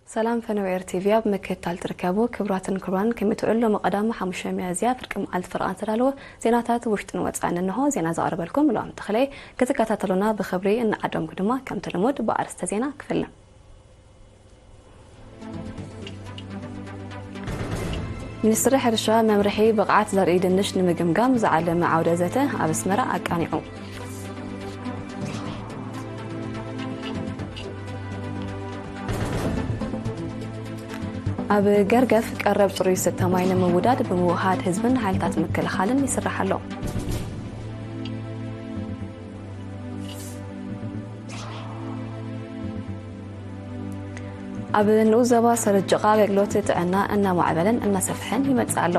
ሰላም ፈነወ ኤር ቲቪ ኣብ ምክትታል ትርከቡ ክቡራትን ክቡራን፣ ከመይ ትውዕሉ? ሎሚ ቀዳም ሓሙሽተ ሚያዝያ ፍርቂ መዓልቲ ፈረቓ ዝተዳለወ ዜናታት ውሽጥን ወጻእን እንሆ። ዜና ዘቕርበልኩም ሎም ተኽለይ። ክትከታተሉና ብኽብሪ እናዓደምኩ ድማ ከምቲ ልሙድ ብኣርእስተ ዜና ክፍለ። ሚኒስትሪ ሕርሻ መምርሒ ብቕዓት ዘርኢ ድንሽ ንምግምጋም ዝዓለመ ዓውደ ዘተ ኣብ ኣስመራ ኣቃኒዑ። ኣብ ገርገፍ ቀረብ ጽሩይ ዝስተ ማይ ንምውዳድ ብምውሃድ ህዝብን ሓይልታት ምክልኻልን ይስራሕ ኣሎ። ኣብ ንኡስ ዞባ ሰረጀቓ ኣገልግሎት ጥዕና እናማዕበለን እናሰፍሐን ይመጽእ ኣሎ።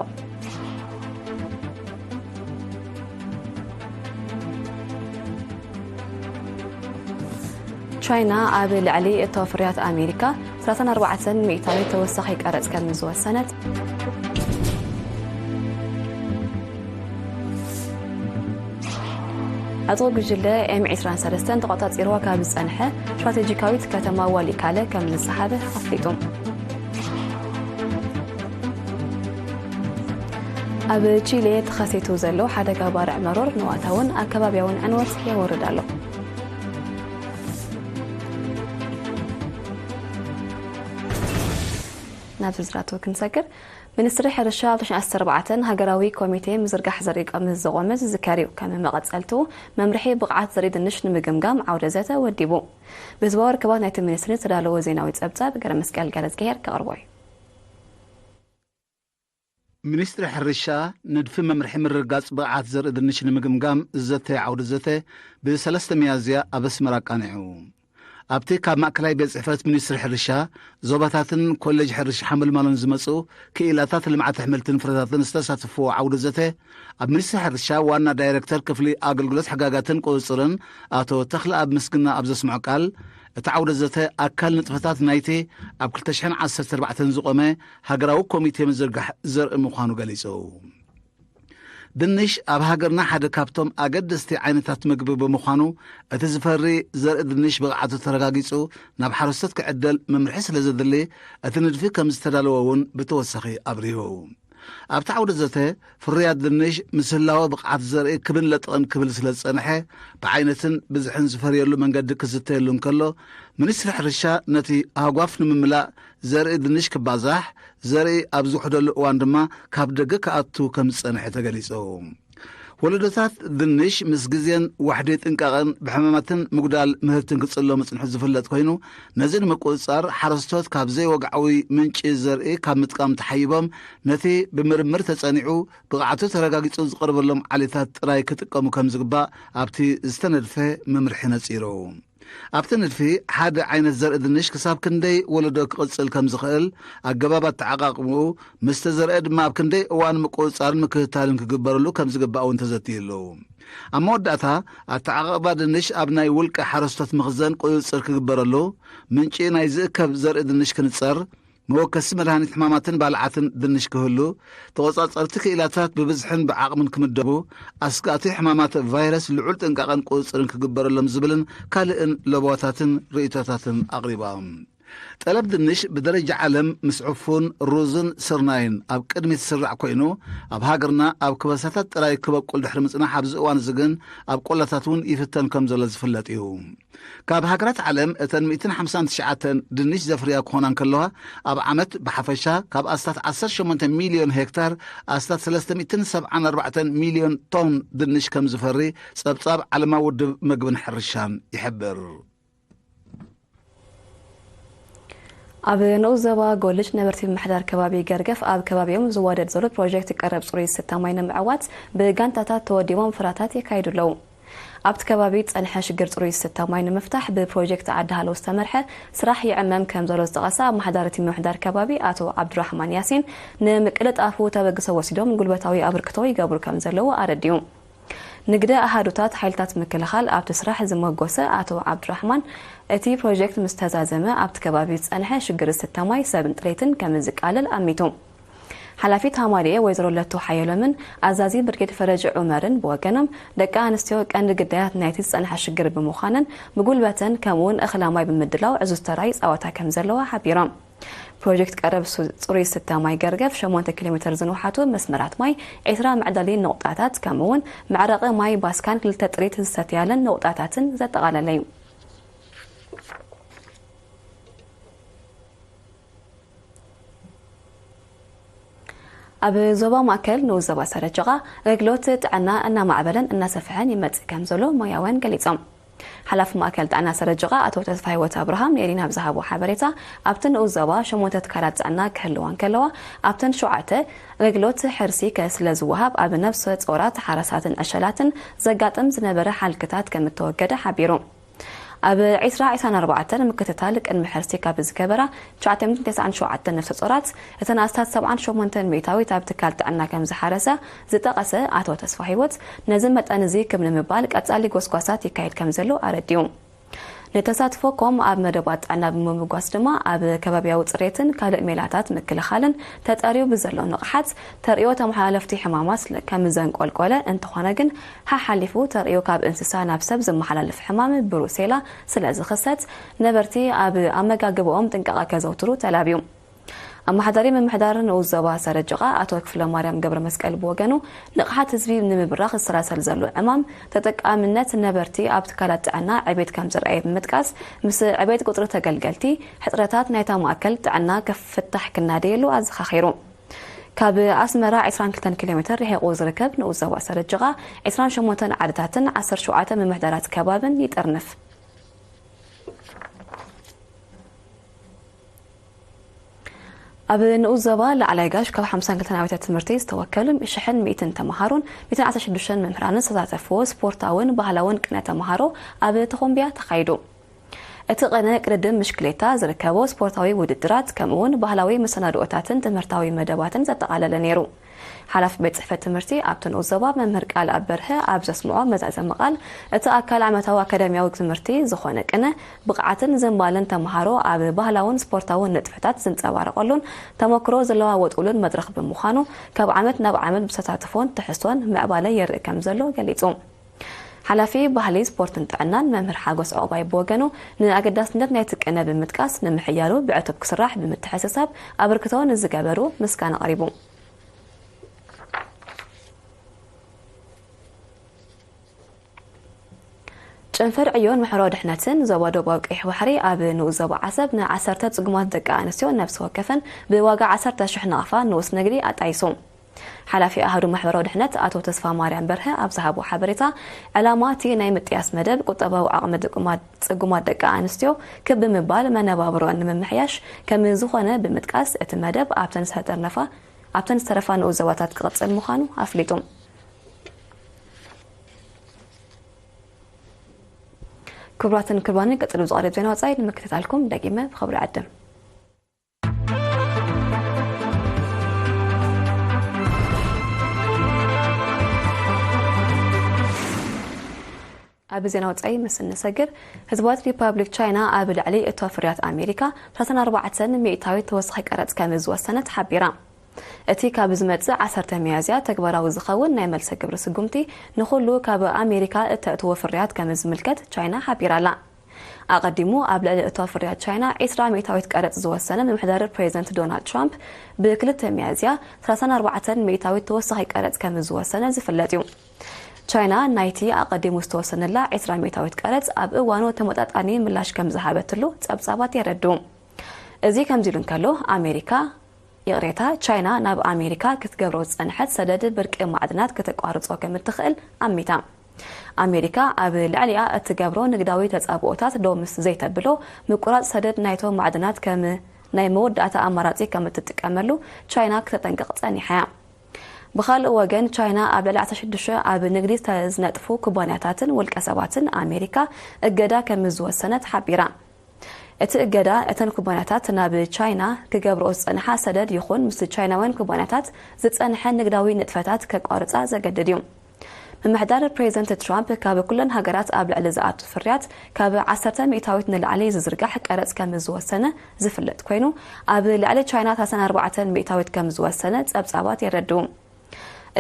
ቻይና ኣብ ልዕሊ እቶ ፍርያት ኣሜሪካ ሰላሳን ኣርባዕተን ሚእታዊት ተወሳኺ ቀረጽ ከም ዝወሰነት። ዕጡቕ ጉጅለ ኤም ዕስራን ሰለስተን ተቖጻጺርዋ ካብ ዝጸንሐ ስትራቴጂካዊት ከተማ ዋሊካለ ከም ዝሰሓበ ኣፍሊጡ። ኣብ ቺሌ ተኸሲቱ ዘሎ ሓደጋ ባርዕ መሮር ንዋታውን ኣከባቢያውን ዕንወት የወርድ ኣሎ። ናብ ዝርዝራቱ ክንሰግር፣ ሚኒስትሪ ሕርሻ ኣብ ዓሰርተ ኣርባዕተ ሃገራዊ ኮሚቴ ምዝርጋሕ ዘርኢ ከም ዝቖመ ዝዝከር እዩ። ከም መቐጸልቱ መምርሒ ብቕዓት ዘርኢ ድንሽ ንምግምጋም ዓውደ ዘተ ወዲቡ። ብህዝባዊ ርክባት ናይቲ ሚኒስትሪ ዝተዳለወ ዜናዊ ጸብጻብ ገረ መስቀል ገረዝግሄር ከቕርቦ እዩ። ሚኒስትሪ ሕርሻ ንድፊ መምርሒ ምርግጋጽ ብቕዓት ዘርኢ ድንሽ ንምግምጋም ዝዘተየ ዓውደ ዘተ ብሰለስተ ሚያዝያ ኣብ ኣስመራ ኣቃኒዑ። ኣብቲ ካብ ማእከላይ ቤት ጽሕፈት ሚኒስትሪ ሕርሻ፣ ዞባታትን ኮሌጅ ሕርሻ ሓመልማሎን ዝመጹ ክኢላታት ልምዓት ኣሕምልትን ፍረታትን ዝተሳተፍዎ ዓውደ ዘተ፣ ኣብ ሚኒስትሪ ሕርሻ ዋና ዳይረክተር ክፍሊ ኣገልግሎት ሕጋጋትን ቁጽጽርን ኣቶ ተኽለኣብ ምስግና ኣብ ዘስምዖ ቃል፣ እቲ ዓውደ ዘተ ኣካል ንጥፈታት ናይቲ ኣብ ክልተ ሽሕን ዓሰርተ ኣርባዕተን ዝቖመ ሃገራዊ ኮሚቴ ምዝርጋሕ ዘርኢ ምዃኑ ገሊጹ። ድንሽ ኣብ ሃገርና ሓደ ካብቶም ኣገደስቲ ዓይነታት ምግቢ ብምዃኑ፣ እቲ ዝፈሪ ዘርኢ ድንሽ ብቕዓቱ ተረጋጊጹ ናብ ሓረስቶት ክዕደል መምርሒ ስለ ዘድሊ፣ እቲ ንድፊ ከም ዝተዳለወ እውን ብተወሳኺ ኣብሪሁ። ኣብቲ ዓውደ ዘተ፣ ፍርያት ድንሽ ምስ ህላወ ብቕዓት ዘርኢ ክብን ለጥቕን ክብል ስለ ዝጸንሐ፣ ብዓይነትን ብዝሕን ዝፈርየሉ መንገዲ ክዝተየሉ እንከሎ፣ ሚኒስትሪ ሕርሻ ነቲ ሃጓፍ ንምምላእ ዘርኢ ድንሽ ክባዛሕ፣ ዘርኢ ኣብ ዝውሕደሉ እዋን ድማ ካብ ደገ ክኣቱ ከም ዝጸንሐ ተገሊጹ። ወለዶታት ድንሽ ምስ ግዜን ዋሕዲ ጥንቃቐን ብሕማማትን ምጉዳል ምህርትን ክጽሎ ምጽንሑ ዝፍለጥ ኮይኑ፣ ነዚ ንምቁጽጻር ሓረስቶት ካብ ዘይወግዓዊ ምንጪ ዘርኢ ካብ ምጥቃም ተሓይቦም፣ ነቲ ብምርምር ተጸኒዑ ብቕዓቱ ተረጋጊጹ ዝቐርበሎም ዓሌታት ጥራይ ክጥቀሙ ከም ዝግባእ ኣብቲ ዝተነድፈ መምርሒ ነጺሩ። ኣብቲ ንድፊ፣ ሓደ ዓይነት ዘርኢ ድንሽ ክሳብ ክንደይ ወለዶ ክቕጽል ከም ዝኽእል፣ ኣገባብ ኣተዓቓቕምኡ፣ ምስ ተዘርአ ድማ ኣብ ክንደይ እዋን ምቁጽጻርን ምክትታልን ክግበረሉ ከም ዝግባእ እውን ተዘትዩ ኣሎ። ኣብ መወዳእታ፣ ኣተዓቓቕባ ድንሽ ኣብ ናይ ውልቀ ሓረስቶት መኽዘን ቁጽጽር ክግበረሉ፣ ምንጪ ናይ ዝእከብ ዘርኢ ድንሽ ክንጸር፣ መወከሲ መድሃኒት ሕማማትን ባልዓትን ድንሽ ክህሉ፣ ተቖጻጸርቲ ክኢላታት ብብዝሕን ብዓቕምን ክምደቡ፣ ኣስጋእቲ ሕማማት ቫይረስ ልዑል ጥንቃቐን ቁጽጽርን ክግበረሎም ዝብልን ካልእን ለበዋታትን ርእይቶታትን ኣቕሪባ። ጠለብ ድንሽ ብደረጃ ዓለም ምስ ዕፉን፣ ሩዝን ስርናይን ኣብ ቅድሚት ዝስራዕ ኮይኑ፣ ኣብ ሃገርና ኣብ ከበሳታት ጥራይ ክበቁል ድሕሪ ምጽናሕ፣ ኣብዚ እዋን እዚ ግን ኣብ ቆላታት እውን ይፍተን ከም ዘሎ ዝፍለጥ እዩ። ካብ ሃገራት ዓለም እተን ሚእትን ሓምሳን ትሽዓተን ድንሽ ዘፍርያ ክኾና እንከለዋ፣ ኣብ ዓመት ብሓፈሻ ካብ ኣስታት ዓሰርተ ሸሞንተ ሚልዮን ሄክታር ኣስታት ሰለስተ ሚእትን ሰብዓን ኣርባዕተን ሚልዮን ቶን ድንሽ ከም ዝፈሪ ጸብጻብ ዓለማዊ ውድብ መግብን ሕርሻን ይሕብር። ኣብ ንኡስ ዞባ ጎልጅ ነበርቲ ምምሕዳር ከባቢ ገርገፍ ኣብ ከባቢኦም ዝዋደድ ዘሎ ፕሮጀክት ቀረብ ጽሩይ ዝስተ ማይ ንምዕዋት ብጋንታታት ተወዲቦም ፍራታት የካይዱ ኣለዉ። ኣብቲ ከባቢ ዝጸንሐ ሽግር ጽሩይ ዝስተ ማይ ንምፍታሕ ብፕሮጀክት ዓዲ ሃሎ ዝተመርሐ ስራሕ ይዕመም ከም ዘሎ ዝጠቐሰ ኣመሓዳሪ እቲ ምምሕዳር ከባቢ ኣቶ ዓብዱራሕማን ያሲን፣ ንምቅልጣፉ ተበግሶ ወሲዶም ጉልበታዊ ኣበርክቶ ይገብሩ ከም ዘለዉ ኣረዲኡ። ንግደ ኣሃዱታት ሓይልታት ምክልኻል ኣብቲ ስራሕ ዝመጎሰ ኣቶ ዓብዱራሕማን፣ እቲ ፕሮጀክት ምስ ተዛዘመ ኣብቲ ከባቢ ዝጸንሐ ሽግር ዝስተ ማይ ሰብን ጥሬትን ከም ዝቃለል ኣሚቱ። ሓላፊት ሃማድኤ ወይዘሮ ለቶ ሓየሎምን ኣዛዚ ብርጌድ ፈረጅ ዑመርን ብወገኖም፣ ደቂ ኣንስትዮ ቀንዲ ግዳያት ናይቲ ዝጸንሐ ሽግር ብምዃነን ብጉልበተን ከምኡውን እኽላ ማይ ብምድላው ዕዙዝ ተራ ይጻወታ ከም ዘለዋ ሓቢሮም። ፕሮጀክት ቀረብ ሱ-፣ ጽሩይ ዝስተ ማይ ገርገፍ ሸሞንተ ኪሎ ሜተር ዝንውሓቱ መስመራት ማይ፣ ዒስራ መዕደሊ ነቑጣታት፣ ከምኡ እውን መዕረቒ ማይ ባስካን ክልተ ጥሪት ዝሰትያለን ነቑጣታትን ዘጠቓለለ እዩ። ኣብ ዞባ ማእከል ንኡስ ዞባ ሰረጀቓ ኣገልግሎት ጥዕና እናማዕበለን እናሰፍሐን ይመጽእ ከም ዘሎ ሞያውያን ገሊጾም። ሓላፊ ማእከል ጥዕና ሰረጀቓ ኣቶ ተስፋ ህይወት ኣብርሃም ንኤሪና ኣብ ዝሃቦ ሓበሬታ፣ ኣብቲ ንኡስ ዞባ ሸሞንተ ትካላት ጥዕና ክህልዋ እንከለዋ፣ ኣብተን ሸውዓተ ኣገልግሎት ሕርሲ ከ-፣ ስለ ዝወሃብ፣ ኣብ ነብሰ ጾራት፣ ሓረሳትን ዕሸላትን ዘጋጥም ዝነበረ ሓልክታት ከም እተወገደ ሓቢሩ። ኣብ ዒስራ ዒስራን ኣርባዕተን ምክትታል ቅድሚ ሕርሲ ካብ ዝገበራ ትሽዓተ ሚእትን ተስዓን ሸውዓተን ነፍሰ ጾራት፣ እተን ኣስታት ሰብዓን ሸሞንተን ሚእታዊት ኣብ ትካል ጥዕና ከም ዝሓረሰ ዝጠቐሰ ኣቶ ተስፋ ህይወት፣ ነዚ መጠን እዚ ክብ ንምባል ቀጻሊ ጎስጓሳት ይካየድ ከም ዘሎ ኣረዲኡ። ንተሳትፎ ኮም ኣብ መደባት ጥዕና ብምምጓስ ድማ፣ ኣብ ከባብያዊ ጽሬትን ካልእ ሜላታት ምክልኻልን ተጠርዩ ብዘሎ ንቕሓት፣ ተርእዮ ተመሓላለፍቲ ሕማማት ከም ዘንቆልቆለ፣ እንተኾነ ግን፣ ሓሓሊፉ ተርእዮ ካብ እንስሳ ናብ ሰብ ዝመሓላለፍ ሕማም ብሩሴላ ስለ ዝኽሰት፣ ነበርቲ ኣብ ኣመጋግባኦም ጥንቃቐ ከዘውትሩ ተላብዩ። ኣመሓዳሪ ምምሕዳር ንኡስ ዞባ ሰረጀቓ ኣቶ ክፍለ ማርያም ገብረ መስቀል ብወገኑ፣ ንቕሓት ህዝቢ ንምብራኽ ዝሰላሰል ዘሎ ዕማም ተጠቃምነት ነበርቲ ኣብ ትካላት ጥዕና ዕቤት ከም ዝረኣየ ብምጥቃስ፣ ምስ ዕቤት ቁጽሪ ተገልገልቲ፣ ሕጽረታት ናይታ ማእከል ጥዕና ክፍታሕ ክናደየሉ ኣዘኻኺሩ። ካብ ኣስመራ ዒስራን ክልተን ኪሎ ሜተር ርሒቑ ዝርከብ ንኡስ ዞባ ሰረጀቓ፣ ዒስራን ሸሞንተን ዓድታትን ዓሰርተ ሸውዓተ ምምሕዳራት ከባብን ይጥርንፍ። ኣብ ንኡስ ዞባ ላዕላይ ጋሽ ካብ ሓምሳን ክልተን ኣብያተ ትምህርቲ ዝተወከሉ ሽሕን ሚእትን ተምሃሮን ሚእትን ዓሰርተ ሽዱሽተን መምህራንን ዝተሳተፍዎ ስፖርታውን ባህላውን ቅነ ተምሃሮ ኣብ ተኾምቢያ ተኻይዱ። እቲ ቅነ ቅድድም ምሽክሌታ ዝርከቦ ስፖርታዊ ውድድራት፣ ከምኡ እውን ባህላዊ መሰናድኦታትን ትምህርታዊ መደባትን ዘጠቓለለ ነይሩ። ሓላፊ ቤት ጽሕፈት ትምህርቲ ኣብቲ ንኡስ ዞባ መምህር ቃል ኣብ በርሀ ኣብ ዘስምዖ መዛዘሚ ቃል፣ እቲ ኣካል ዓመታዊ ኣካዳሚያዊ ትምህርቲ ዝኾነ ቅነ፣ ብቕዓትን ዝንባለን ተምሃሮ ኣብ ባህላውን ስፖርታውን ንጥፈታት ዝንጸባረቐሉን ተመክሮ ዝለዋወጡሉን መድረኽ ብምዃኑ፣ ካብ ዓመት ናብ ዓመት ብተሳትፎን ትሕዝቶን ምዕባለ የርኢ ከም ዘሎ ገሊጹ። ሓላፊ ባህሊ፣ ስፖርትን ጥዕናን መምህር ሓጎስ ዑቕባይ ብወገኑ፣ ንኣገዳስነት ናይቲ ቅነ ብምጥቃስ፣ ንምሕያሉ ብዕቱብ ክስራሕ ብምትሕስሳብ ኣበርክቶ ንዝገበሩ ምስጋና ኣቕሪቡ። ጨንፈር ዕዮን ማሕበራዊ ድሕነትን ዞባ ደቡባዊ ቀይሕ ባሕሪ ኣብ ንኡስ ዞባ ዓሰብ ንዓሰርተ ጽጉማት ደቂ ኣንስትዮ ነፍሲ ወከፈን ብዋጋ ዓሰርተ ሽሕ ናቕፋ ንኡስ ንግዲ ኣጣይሱ። ሓላፊ ኣሃዱ ማሕበራዊ ድሕነት ኣቶ ተስፋ ማርያም በርሀ ኣብ ዝሃቦ ሓበሬታ፣ ዕላማ እቲ ናይ ምጥያስ መደብ ቁጠባዊ ዓቕሚ ድቁማት-፣ ጽጉማት ደቂ ኣንስትዮ ክብ ብምባል መነባብሮን ንምምሕያሽ ከም ዝኾነ ብምጥቃስ፣ እቲ መደብ ኣብተን ዝተጠርነፋ፣ ኣብተን ዝተረፋ ንኡስ ዞባታት ክቕጽል ምዃኑ ኣፍሊጡ። ክቡራትን ክቡራንን፣ ቀጽሉ ዝቐርብ ዜና ወጻኢ ንምክትታልኩም ደጊመ ብኽብሪ ዕድም። ኣብ ዜና ወጻኢ ምስ እንሰግር፣ ህዝባዊት ሪፓብሊክ ቻይና ኣብ ልዕሊ እቶ ፍርያት ኣሜሪካ ሰላሳን ኣርባዕተን ሚእታዊት ተወሳኺ ቀረጽ ከም ዝወሰነት ሓቢራ። እቲ ካብ ዝመጽእ ዓሰርተ ሚያዝያ ተግባራዊ ዝኸውን ናይ መልሰ ግብሪ ስጉምቲ፣ ንኹሉ ካብ ኣሜሪካ እተእትዎ ፍርያት ከም ዝምልከት ቻይና ሓቢራ ኣላ። ኣቐዲሙ ኣብ ልዕሊ እቶ ፍርያት ቻይና ዒስራ ሚእታዊት ቀረጽ ዝወሰነ ምምሕዳር ፕሬዚደንት ዶናልድ ትራምፕ፣ ብክልተ ሚያዝያ ሰላሳን ኣርባዕተን ሚእታዊት ተወሳኺ ቀረጽ ከም ዝወሰነ ዝፍለጥ እዩ። ቻይና ናይቲ ኣቐዲሙ ዝተወሰነላ ዒስራ ሚእታዊት ቀረጽ ኣብ እዋኑ ተመጣጣኒ ምላሽ ከም ዝሃበትሉ ጸብጻባት የረድኡ። እዚ ከምዚ ኢሉ እንከሎ፣ ኣሜሪካ፣ ይቕሬታ፣ ቻይና ናብ ኣሜሪካ ክትገብሮ ዝጸንሐት ሰደድ ብርቂ ማዕድናት ከተቋርጾ ከም እትኽእል ኣሚታ። ኣሜሪካ ኣብ ልዕሊኣ እትገብሮ ንግዳዊ ተጻብኦታት ደው ምስ ዘይተብሎ፣ ምቁራጽ ሰደድ ናይቶም ማዕድናት ከም ናይ መወዳእታ ኣማራጺ ከም እትጥቀመሉ ቻይና ክተጠንቅቕ ጸኒሓ እያ። ብኻልእ ወገን፣ ቻይና ኣብ ልዕሊ ዓሰርተ ሽዱሽተ ኣብ ንግዲ ዝተዝነጥፉ ኩባንያታትን ውልቀ ሰባትን ኣሜሪካ እገዳ ከም ዝወሰነት ሓቢራ። እቲ እገዳ፣ እተን ኩባንያታት ናብ ቻይና ክገብርኦ ዝጸንሓ ሰደድ ይኹን ምስ ቻይናውያን ኩባንያታት ዝጸንሐ ንግዳዊ ንጥፈታት ከቋርጻ ዘገድድ እዩ። ምምሕዳር ፕሬዚደንት ትራምፕ፣ ካብ ኩለን ሃገራት ኣብ ልዕሊ ዝኣቱ ፍርያት ካብ ዓሰርተ ሚእታዊት ንላዕሊ ዝዝርጋሕ ቀረጽ ከም ዝወሰነ ዝፍለጥ ኮይኑ፣ ኣብ ልዕሊ ቻይና ሰላሳን ኣርባዕተን ሚእታዊት ከም ዝወሰነ ጸብጻባት የረድኡ።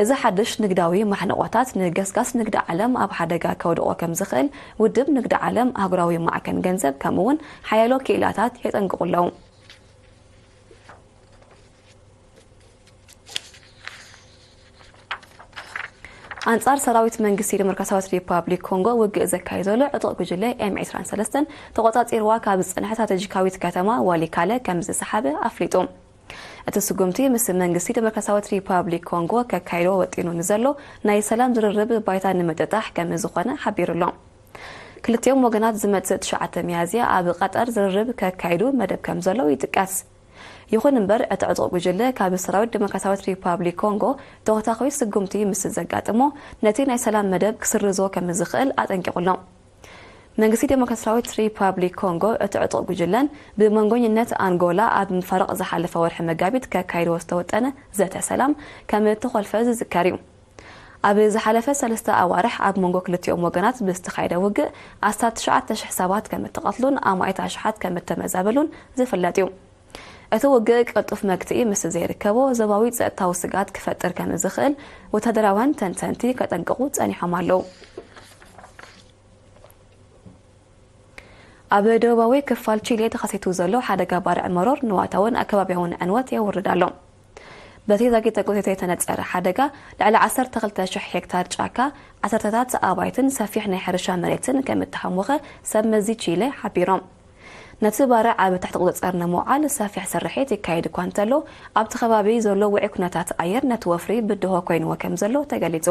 እዚ ሓድሽ ንግዳዊ ማሕንቖታት ንገስጋስ ንግዲ ዓለም ኣብ ሓደጋ ከውድቖ ከም ዝኽእል ውድብ ንግዲ ዓለም፣ ኣህጉራዊ ማዕከን ገንዘብ፣ ከምኡ እውን ሓያሎ ክኢላታት የጠንቅቑ ኣለዉ። ኣንጻር ሰራዊት መንግስቲ ዲሞክራሲያዊት ሪፓብሊክ ኮንጎ ውግእ ዘካይድ ዘሎ ዕጡቕ ጉጅለ ኤም ዕስራን ሰለስተን ተቖጻጺርዋ ካብ ዝጸንሐ ስትራተጂካዊት ከተማ ዋሊካለ ከም ዝሰሓበ ኣፍሊጡ። እቲ ስጉምቲ ምስ መንግስቲ ዲሞክራሲያዊት ሪፓብሊክ ኮንጎ ከካይዶ ወጢኑ ንዘሎ ናይ ሰላም ዝርርብ ባይታ ንምጥጣሕ ከም ዝኾነ ሓቢሩ ኣሎ። ክልቲኦም ወገናት ዝመጽእ ትሽዓተ ሚያዝያ ኣብ ቀጠር ዝርርብ ከካይዱ መደብ ከም ዘለዉ ይጥቀስ። ይኹን እምበር፣ እቲ ዕጡቕ ጉጅለ ካብ ሰራዊት ዲሞክራሲያዊት ሪፓብሊክ ኮንጎ ተወታኺ ስጉምቲ ምስ ዘጋጥሞ፣ ነቲ ናይ ሰላም መደብ ክስርዞ ከም ዝኽእል ኣጠንቂቑ ኣሎ። መንግስቲ ዴሞክራሲያዊት ሪፓብሊክ ኮንጎ እቲ ዕጡቕ ጉጅለን ብመንጎኝነት ኣንጎላ ኣብ ምፋርቕ ዝሓለፈ ወርሒ መጋቢት ከካይድዎ ዝተወጠነ ዘተ ሰላም ከም እተኾልፈ ዝዝከር እዩ። ኣብ ዝሓለፈ ሰለስተ ኣዋርሕ ኣብ መንጎ ክልቲኦም ወገናት ብዝተኻየደ ውግእ ኣስታት ትሽዓተ ሽሕ ሰባት ከም እተቐትሉን ኣማኢት ኣሽሓት ከም እተመዛበሉን ዝፍለጥ እዩ። እቲ ውግእ ቅልጡፍ መግትኢ ምስ ዘይርከቦ ዞባዊ ጸጥታዊ ስግኣት ክፈጥር ከም ዝኽእል ወተሃደራውያን ተንተንቲ ከጠንቅቑ ጸኒሖም ኣለዉ። ኣብ ደቡባዊ ክፋል ቺሌ ተኸሲቱ ዘሎ ሓደጋ ባርዕ መሮር ንዋታውን ኣከባቢያውን ዕንወት የውርድ ኣሎ። በቲ ዛጊት ተጎቲቱ የተነጸረ ሓደጋ፣ ልዕሊ ዓሰርተ ክልተ ሽሕ ሄክታር ጫካ፣ ዓሰርተታት ኣባይትን ሰፊሕ ናይ ሕርሻ መሬትን ከም እተሃሞኸ ሰብ መዚ ቺለ ሓቢሮም። ነቲ ባርዕ ኣብ ትሕቲ ቁጽጽር ንምውዓል ሰፊሕ ስርሒት ይካየድ እኳ እንተሎ፣ ኣብቲ ከባቢ ዘሎ ውዑይ ኩነታት ኣየር ነቲ ወፍሪ ብድሆ ኮይንዎ ከም ዘሎ ተገሊጹ።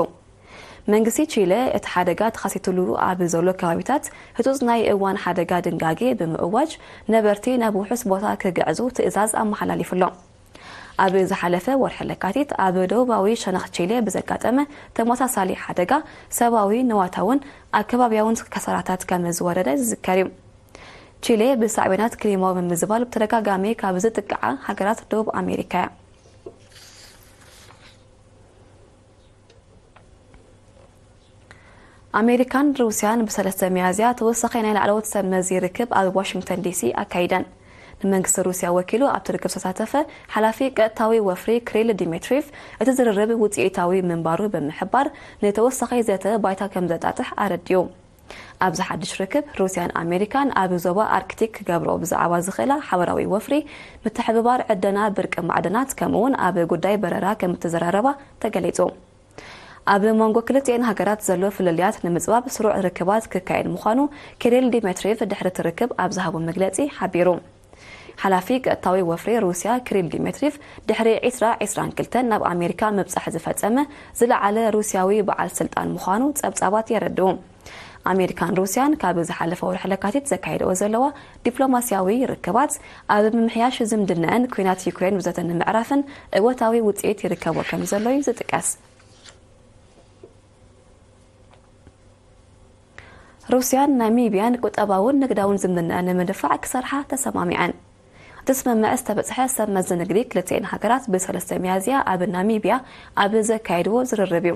መንግስቲ ቺለ እቲ ሓደጋ ተኸሲትሉ ኣብ ዘሎ ከባቢታት ህጹጽ ናይ እዋን ሓደጋ ድንጋጌ ብምእዋጅ፣ ነበርቲ ናብ ውሑስ ቦታ ክግዕዙ ትእዛዝ ኣመሓላሊፉ ኣሎ። ኣብ ዝሓለፈ ወርሒ ለካቲት ኣብ ደቡባዊ ሸነኽ ቺለ ብዘጋጠመ ተመሳሳሊ ሓደጋ ሰብኣዊ፣ ንዋታውን ኣከባቢያውን ከሳራታት ከም ዝወረደ ዝዝከር እዩ። ቺለ ብሳዕቤናት ክሊማዊ ምምዝባል ብተደጋጋሚ ካብ ዝጥቅዓ ሃገራት ደቡብ ኣሜሪካ እያ። ኣሜሪካን ሩስያን ብሰለስተ ሚያዝያ ተወሳኺ ናይ ላዕለዎት ሰብ መዚ ርክብ ኣብ ዋሽንግተን ዲሲ ኣካይደን። ንመንግስቲ ሩስያ ወኪሉ ኣብቲ ርክብ ዝተሳተፈ ሓላፊ ቀጥታዊ ወፍሪ ክሪል ዲሜትሪቭ፣ እቲ ዝርርብ ውጽኢታዊ ምንባሩ ብምሕባር፣ ንተወሳኺ ዘተ ባይታ ከም ዘጣጥሕ ኣረዲኡ። ኣብዚ ሓድሽ ርክብ፣ ሩስያን ኣሜሪካን ኣብ ዞባ ኣርክቲክ ክገብሮ ብዛዕባ ዝኽእላ ሓበራዊ ወፍሪ፣ ምትሕብባር ዕደና ብርቂ ማዕድናት፣ ከምኡውን ኣብ ጉዳይ በረራ ከም እተዘራረባ ተገሊጹ። ኣብ መንጎ ክልቲኤን ሃገራት ዘሎ ፍልልያት ንምጽባብ ስሩዕ ርክባት ክካየድ ምዃኑ ኪሪል ዲሜትሪቭ ድሕሪ እቲ ርክብ ኣብ ዝሃቦ መግለጺ ሓቢሩ። ሓላፊ ቀጥታዊ ወፍሪ ሩስያ ክሪል ዲሜትሪቭ፣ ድሕሪ ዕስራ ዕስራን ክልተን ናብ ኣሜሪካ ምብጻሕ ዝፈጸመ ዝለዓለ ሩስያዊ በዓል ስልጣን ምዃኑ ጸብጻባት የረድኡ። ኣሜሪካን ሩስያን ካብ ዝሓለፈ ወርሒ ለካቲት ዘካየደኦ ዘለዋ ዲፕሎማስያዊ ርክባት፣ ኣብ ምምሕያሽ ዝምድናኣን ኲናት ዩክሬን ብዘተ ንምዕራፍን እወታዊ ውጽኢት ይርከቦ ከም ዘሎ እዩ ዝጥቀስ። ሩስያን ናሚብያን ቁጠባውን ንግዳውን ዝምድናኣን ንምድፋዕ ክሰርሓ ተሰማሚዐን። እቲ ስምምዕ ዝተበጽሐ ሰብ መዚ ንግዲ ክልቲኤን ሃገራት ብሰለስተ ሚያዝያ ኣብ ናሚብያ ኣብ ዘካየድዎ ዝርርብ እዩ።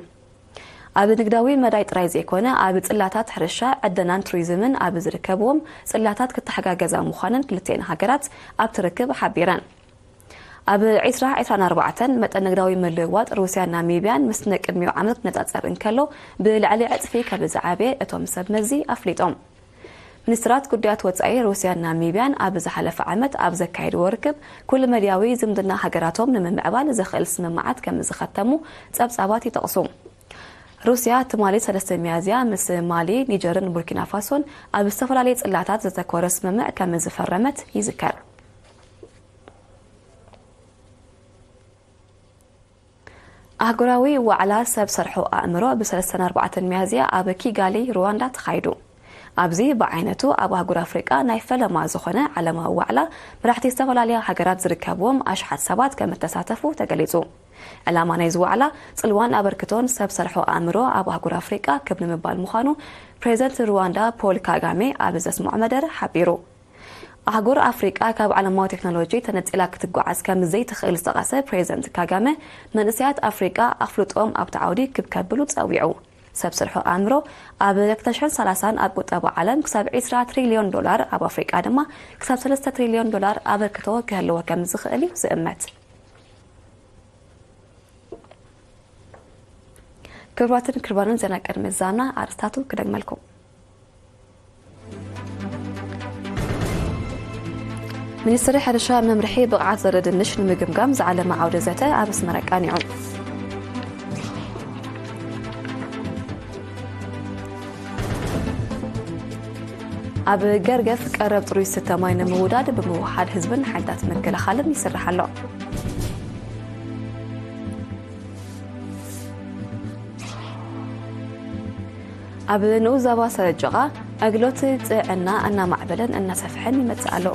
ኣብ ንግዳዊ መዳይ ጥራይ ዘይኮነ፣ ኣብ ጽላታት ሕርሻ፣ ዕደናን ቱሪዝምን ኣብ ዝርከብዎም ጽላታት ክተሓጋገዛ ምዃነን ክልቲኤን ሃገራት ኣብቲ ርክብ ሓቢረን። ኣብ ዕስራ ዕስራን ኣርባዕተን መጠን ንግዳዊ ምልውዋጥ ሩስያን ናሚብያን ምስ ናይ ቅድሚኡ ዓመት ክነጻጸር እንከሎ፣ ብልዕሊ ዕጽፊ ከም ዝዓበየ እቶም ሰብ መዚ ኣፍሊጦም። ሚኒስትራት ጉዳያት ወጻኢ ሩስያን ናሚብያን ኣብ ዝሓለፈ ዓመት ኣብ ዘካየድዎ ርክብ፣ ኩሉ መድያዊ ዝምድና ሃገራቶም ንምምዕባል ዘኽእል ስምምዓት ከም ዝኸተሙ ጸብጻባት ይጠቕሱ። ሩስያ ትማሊ ሰለስተ ሚያዝያ ምስ ማሊ፣ ኒጀርን ቡርኪና ፋሶን ኣብ ዝተፈላለዩ ጽላታት ዘተኮረ ስምምዕ ከም ዝፈረመት ይዝከር። ኣህጉራዊ ዋዕላ ሰብ ሰርሖ ኣእምሮ ብ ሰለስተን ኣርባዕተን ሚያዝያ ኣብ ኪጋሊ ሩዋንዳ ተኻይዱ። ኣብዚ ብዓይነቱ ኣብ ኣህጉር ኣፍሪቃ ናይ ፈለማ ዝኾነ ዓለማዊ ዋዕላ፣ መራሕቲ ዝተፈላለያ ሃገራት ዝርከብዎም ኣሽሓት ሰባት ከም እተሳተፉ ተገሊጹ። ዕላማ ናይዚ ዋዕላ፣ ጽልዋን ኣበርክቶን ሰብ ሰርሖ ኣእምሮ ኣብ ኣህጉር ኣፍሪቃ ክብ ንምባል ምዃኑ ፕሬዚደንት ሩዋንዳ ፖል ካጋሜ ኣብ ዘስምዖ መደረ ሓቢሩ። ኣህጉር ኣፍሪቃ ካብ ዓለማዊ ቴክኖሎጂ ተነጺላ ክትጓዓዝ ከም ዘይትኽእል ዝጠቐሰ ፕሬዚደንት ካጋመ፣ መንእሰያት ኣፍሪቃ ኣፍልጦኦም ኣብቲ ዓውዲ ክብ ከብሉ ጸዊዑ። ሰብ ስርሑ ኣእምሮ ኣብ ክልተ ሽሕን ሰላሳን ኣብ ቁጠባ ዓለም ክሳብ ዕስራ ትሪልዮን ዶላር፣ ኣብ ኣፍሪቃ ድማ ክሳብ ሰለስተ ትሪልዮን ዶላር ኣበርክቶ ክህልዎ ከም ዝኽእል እዩ ዝእመት። ክቡራትን ክቡራንን፣ ዜና ቅድሚ ዛና ኣርእስታቱ ክደግመልኩም። ሚኒስትሪ ሕርሻ መምርሒ ብቕዓት ዘርኢ ድንሽ ንምግምጋም ዝዓለመ ዓውደ ዘተ ኣብ ኣስመራ ቀኒዑ። ኣብ ገርገፍ ቀረብ ጽሩይ ዝስተ ማይ ንምውዳድ ብምውሓድ ህዝብን ሓይልታት ምክልኻልን ይስራሕ ኣሎ። ኣብ ንኡስ ዞባ ሰረጀቓ ኣግሎት ጥዕና እናማዕበለን እናሰፍሐን ይመጽእ ኣሎ።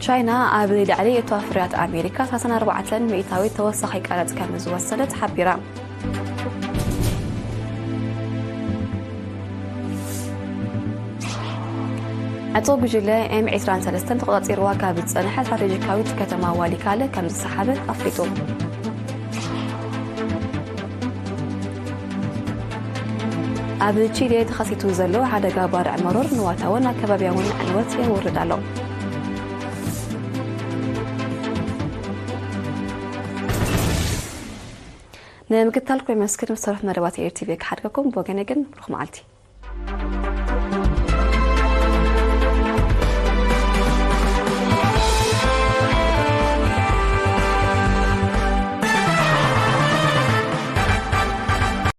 ቻይና ኣብ ልዕሊ እቶ ፍርያት ኣሜሪካ ሰላሳን ኣርባዕተን ሚእታዊት ተወሳኺ ቀረጽ ከም ዝወሰደት ሓቢራ። ዕጡቕ ጉጅለ ኤም ዕስራን ሰለስተን ተቖጻጺርዋ ካብ ዝጸንሐ ስትራቴጂካዊት ከተማ ዋሊካለ ከም ዝሰሓበ ኣፍሊጡ። ኣብ ቺሌ ተኸሲቱ ዘሎ ሓደጋ ባርዕ መሮር ንዋታውን ኣከባቢያውን ዕንወት የውርድ ኣሎ። ንምክትታል ኮይመስክን ምስ ተረፍ መደባት ኤር ቲቪ ክሓድገኩም ብወገነ ግን ብሩኽ መዓልቲ።